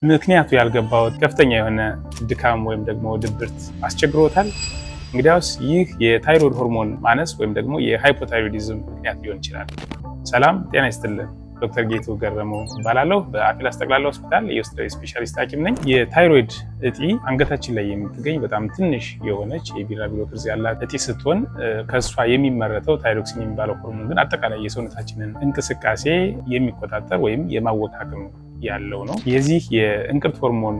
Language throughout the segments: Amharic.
ምክንያቱ ያልገባው ከፍተኛ የሆነ ድካም ወይም ደግሞ ድብርት አስቸግሮታል? እንግዲያውስ ይህ የታይሮይድ ሆርሞን ማነስ ወይም ደግሞ የ hypothyroidism ምክንያት ሊሆን ይችላል። ሰላም ጤና ይስጥልን። ዶክተር ጌቱ ገረመው እባላለሁ። በአፊላስ ጠቅላላ ሆስፒታል የውስጥ ደዌ ስፔሻሊስት ሐኪም ነኝ። የታይሮይድ እጢ አንገታችን ላይ የምትገኝ በጣም ትንሽ የሆነች የቢራቢሮ ቅርጽ ያላት እጢ ስትሆን፣ ከእሷ የሚመረተው thyroxine የሚባለው ሆርሞን ግን አጠቃላይ የሰውነታችንን እንቅስቃሴ የሚቆጣጠር ወይም የማወክ አቅም ያለው ነው። የዚህ የእንቅርት ሆርሞን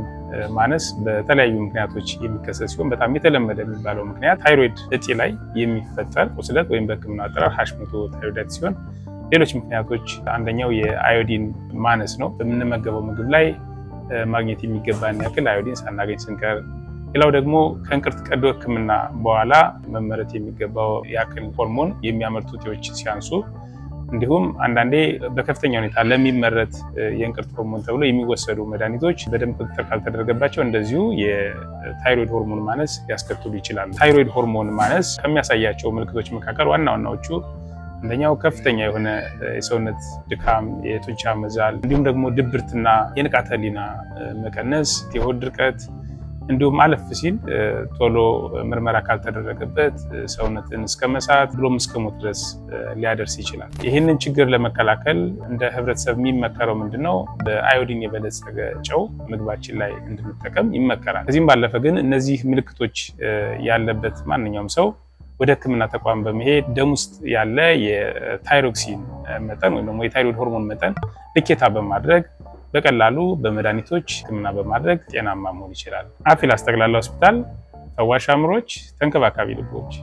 ማነስ በተለያዩ ምክንያቶች የሚከሰት ሲሆን፣ በጣም የተለመደ የሚባለው ምክንያት ታይሮይድ እጢ ላይ የሚፈጠር ቁስለት ወይም በሕክምና አጠራር Hashimoto thyroiditis ሲሆን፣ ሌሎች ምክንያቶች አንደኛው የአዮዲን ማነስ ነው። በምንመገበው ምግብ ላይ ማግኘት የሚገባን ያክል አዮዲን ሳናገኝ ስንቀር፣ ሌላው ደግሞ ከእንቅርት ቀዶ ሕክምና በኋላ መመረት የሚገባው ያክል ሆርሞን የሚያመርቱ እጢዎች ሲያንሱ፣ እንዲሁም አንዳንዴ በከፍተኛ ሁኔታ ለሚመረት የእንቅርት ሆርሞን ተብሎ የሚወሰዱ መድኃኒቶች በደንብ ቁጥጥር ካልተደረገባቸው እንደዚሁ የታይሮይድ ሆርሞን ማነስ ሊያስከትሉ ይችላሉ። ታይሮይድ ሆርሞን ማነስ ከሚያሳያቸው ምልክቶች መካከል ዋና ዋናዎቹ አንደኛው ከፍተኛ የሆነ የሰውነት ድካም፣ የጡንቻ መዛል፣ እንዲሁም ደግሞ ድብርትና የንቃተ ህሊና መቀነስ፣ የሆድ ድርቀት፣ እንዲሁም አለፍ ሲል ቶሎ ምርመራ ካልተደረገበት ሰውነትን እስከ መሳት ብሎም እስከ ሞት ድረስ ሊያደርስ ይችላል። ይህንን ችግር ለመከላከል እንደ ህብረተሰብ የሚመከረው ምንድነው? በአዮዲን የበለጸገ ጨው ምግባችን ላይ እንድንጠቀም ይመከራል። ከዚህም ባለፈ ግን እነዚህ ምልክቶች ያለበት ማንኛውም ሰው ወደ ሕክምና ተቋም በመሄድ ደም ውስጥ ያለ የ thyroxine መጠን ወይም ደግሞ የታይሮይድ ሆርሞን መጠን ልኬታ በማድረግ በቀላሉ በመድኃኒቶች ሕክምና በማድረግ ጤናማ መሆን ይችላል። አፊላስ ጠቅላላ ሆስፒታል፣ ፈዋሽ አእምሮች፣ ተንከባካቢ ልቦች።